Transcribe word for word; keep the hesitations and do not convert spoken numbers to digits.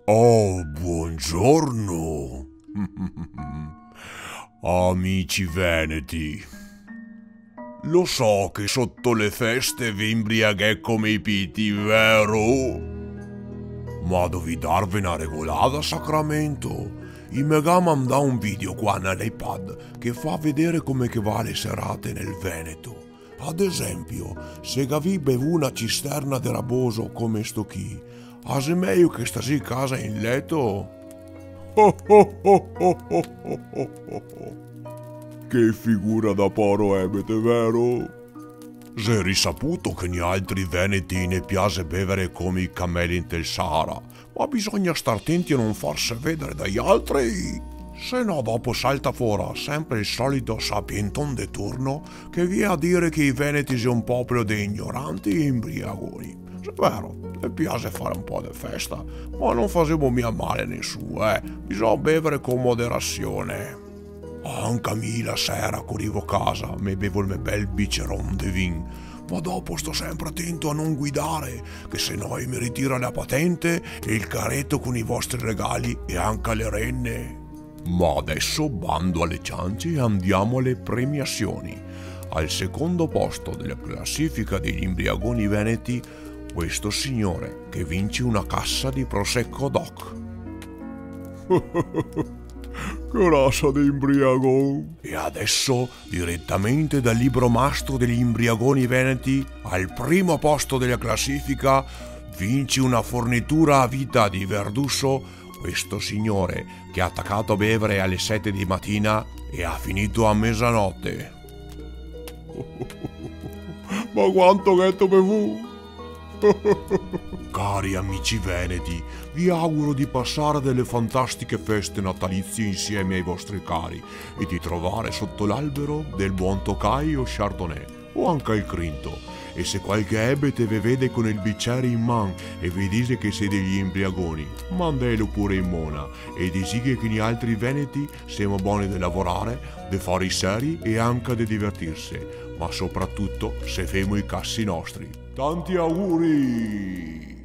Oh, buongiorno! Amici veneti, lo so che soto le feste ve inbriaghè come i piti, vero? Ma dovì darve na regolada, sacramento! I me ga mandà un video qua nell'iPad che fa vedere come che va le serate nel Veneto. Ad esempio, se gavì bevù na cisterna de raboso come sto chi, a xe mejo che stasì casa in leto. Che figura da poro ebete, vero? Xe risaputo che nialtri veneti ne piaxe bevere come i cameli inte el Sahara, ma bisogna star tenti a no farse vedere dai altri, se no dopo salta fora sempre el solito sapienton de turno che vien a dire che i veneti xe un popolo de ignoranti e imbriagoni. Xe vero, ne piaxe fare un po' de festa, ma no fasemo mia male a nesuni, eh. Bisogna bevere con moderazione. Anca mi la sera co rivo casa me bevo el me bel biceron de vin, ma dopo sto sempre atento a no guidare, che se no i me ritira la patente e el careto con i vostri regali e anca le rene. Ma adeso bando ale ciance e andiamo ale premiazioni. Al secondo posto dela clasifica dei imbriagoni veneti, questo signore che vince una cassa de Prosecco Doc. Che rasa de imbriagon! E adeso, diretamente dal libro mastro dei imbriagoni veneti, al primo posto dela clasifica, vince una fornitura a vita de Verduso, questo signore che ga tacà a bevere ale sete de matina e ga finì a mezanote. Ma quanto gheto bevù? Cari amici veneti, vi auguro de pasare dele fantastiche feste natalizie insieme ai vostri cari e de trovare soto l'albero del bon Tokai o Chardonnay, o anca el Crinto. E se qualche ebete ve vede con el bicere in man e ve dixe che sè dei imbriagoni, mandelo pure in mona e dixighe che nialtri veneti semo boni de lavorare, de fare i seri e anca de divertirse, ma sopratuto se femo i casi nostri. Tanti auguri!